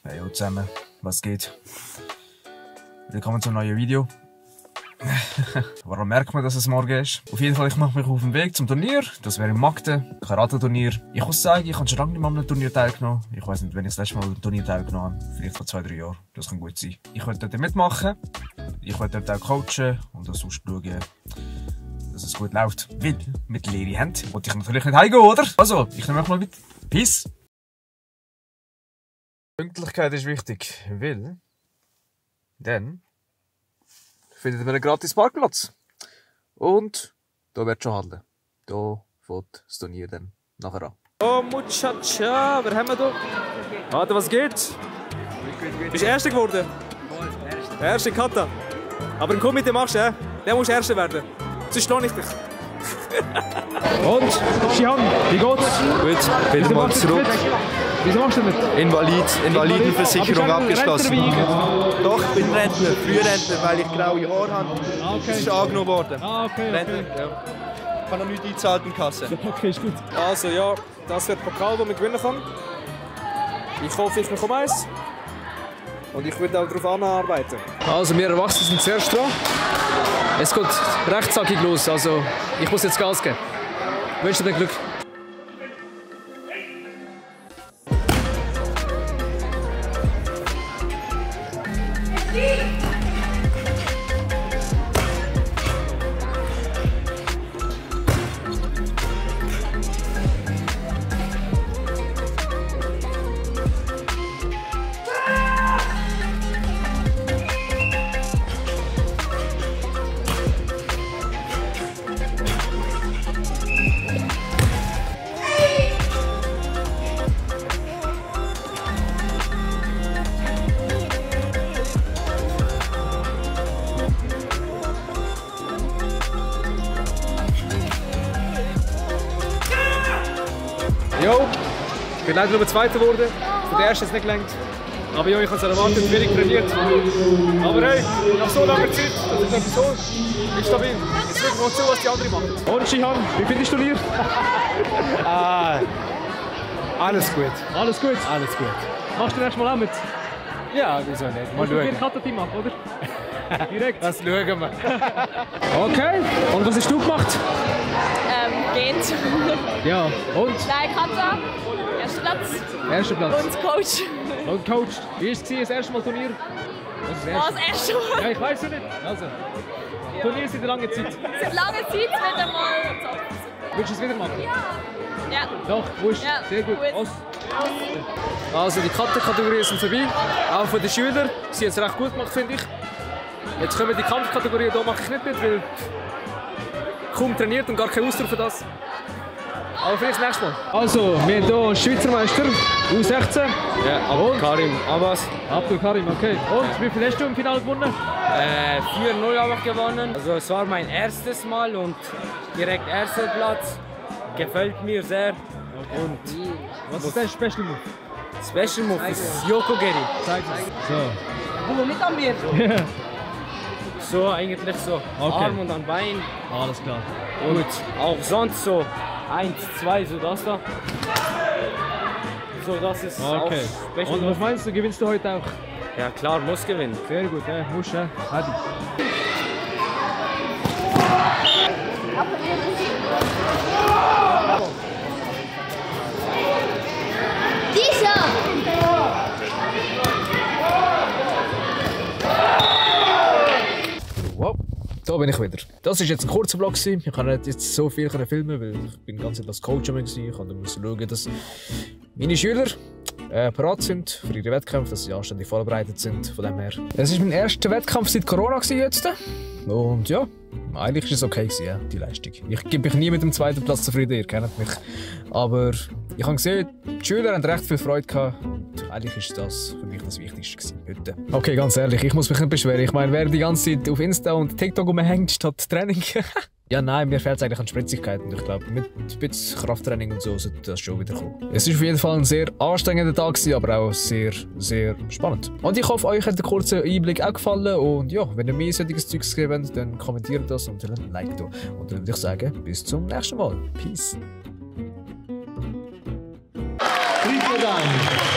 Hey yo zusammen, was geht? Willkommen zum neuen Video. Warum merkt man, dass es morgen ist? Auf jeden Fall, ich mache mich auf den Weg zum Turnier. Das wäre im Magden, Karate-Turnier. Ich muss sagen, ich habe schon lange nicht mehr an einem Turnier teilgenommen. Ich weiß nicht, wenn ich das letzte Mal an einem Turnier teilgenommen habe. Vielleicht vor 2-3 Jahren. Das kann gut sein. Ich werde dort mitmachen. Ich werde dort auch coachen und sonst schauen, dass es gut läuft. Weil, mit leeren Händen wollte ich natürlich nicht heimgehen, oder? Also, ich nehme euch mal mit. Peace! Pünktlichkeit ist wichtig, weil dann findet man einen gratis Parkplatz. Und da wird schon handeln. Da fängt das Turnier dann nachher an. Oh Muchacha, wer haben wir da? Warte, was geht? Bist du Erster geworden? Erster Kata. Aber komm mit dem Marsch, der muss Erster werden. Sonst stehe ich dich. Und, Shihan, wie geht's? Gut, wieder mal zurück. Wieso machst du nicht? Invalidenversicherung abgeschlossen. Doch, ich bin Rentner, Frührentner, weil ich graue Haare habe. Ah, okay. Das ist angenommen worden. Ah, okay, Rentner, okay. ja. Ich habe noch nichts eingezahlt in die Kasse. Okay, ist gut. Also ja, das wird der Pokal, den man gewinnen kann. Ich hoffe, ich bekomme eins. Und ich würde auch darauf anarbeiten. Also, wir Erwachsenen sind zuerst dran. Es geht rechtszackig los, also ich muss jetzt Gas geben. Ich wünsche dir Glück. Jo, ich bin leider nur Zweiter geworden. Für den Ersten ist es nicht gelangt. Aber jo, ich habe es erwartet, wenig trainiert. Aber hey, nach so langer Zeit, das ist etwas so, ist stabil. Jetzt schauen wir mal zu, was die anderen machen. Und Shihan, wie findest du Turnier? Alles gut. Alles gut? Alles gut. Machst du nächstes Mal auch mit? Ja, wieso nicht? Mal Musst du schauen. ein Kata-Team machen, oder? Direkt. Das schauen wir. Okay, und was hast du gemacht? Geht. Ja, und? Nein, Kata. Erster Platz. Erster Platz. Und Coach. Und Coach, wie war es das erste Mal Turnier? Was ist das Was, erste? erste Mal? Ja, ich weiß es nicht. Also, Turnier seit langer Zeit. Seit langer Zeit wieder mal top. Willst du es wieder machen? Ja. Doch, musst. Ja, Sehr gut. gut. Also die Kata-Kategorien sind vorbei. Auch von den Schülern. Sie haben es recht gut gemacht, finde ich. Jetzt kommen die Kampfkategorien, da mache ich nicht mit, weil kaum trainiert und gar kein Ausdruck für das. Aber vielleicht das nächste Mal. Also, wir haben hier Schweizer Meister, U16. Ja, Abdul Karim Abbas. Abdul Karim, okay. Und wie viel hast du im Finale gewonnen? 4-0 habe ich gewonnen. Also es war mein erstes Mal und direkt erster Platz. Gefällt mir sehr. Und Was ist dein Special Move? Special Move ist Yokogeri. Zeig es. So. Nicht an mir. So eigentlich so. Okay. Arm und dann Bein. Alles klar. Und auch sonst so 1, 2, so das da. So das ist auch Okay. Special Und was Move. meinst du, gewinnst du heute auch? Ja klar, muss gewinnen. Sehr gut, musst du. Hadi. Wow, da bin ich wieder. Das war jetzt ein kurzer Vlog. Ich kann nicht jetzt so viel filmen, weil ich bin ganz als Coach war. Ich musste schauen, dass meine Schüler parat sind für ihre Wettkämpfe, dass sie anständig vorbereitet sind. Von dem her. Es war mein erster Wettkampf seit Corona jetzt. Und ja, eigentlich war es okay, ja, die Leistung. Ich gebe mich nie mit dem zweiten Platz zufrieden, ihr kennt mich. Aber ich habe gesehen, die Schüler haben recht viel Freude gehabt. Und eigentlich war das für mich das Wichtigste heute. Okay, ganz ehrlich, ich muss mich nicht beschweren. Ich meine, wer die ganze Zeit auf Insta und TikTok rumhängt statt Training. Ja, nein, mir fehlt es eigentlich an Spritzigkeit. Und ich glaube, mit ein bisschen Krafttraining und so sollte das schon wieder kommen. Es war auf jeden Fall ein sehr anstrengender Tag, aber auch sehr, sehr spannend. Und ich hoffe, euch hat der kurze Einblick auch gefallen. Und ja, wenn ihr mehr solches Zeugs gegeben habt, dann kommentiert das und ein Like da. Und dann würde ich sagen, bis zum nächsten Mal. Peace. Vielen Dank.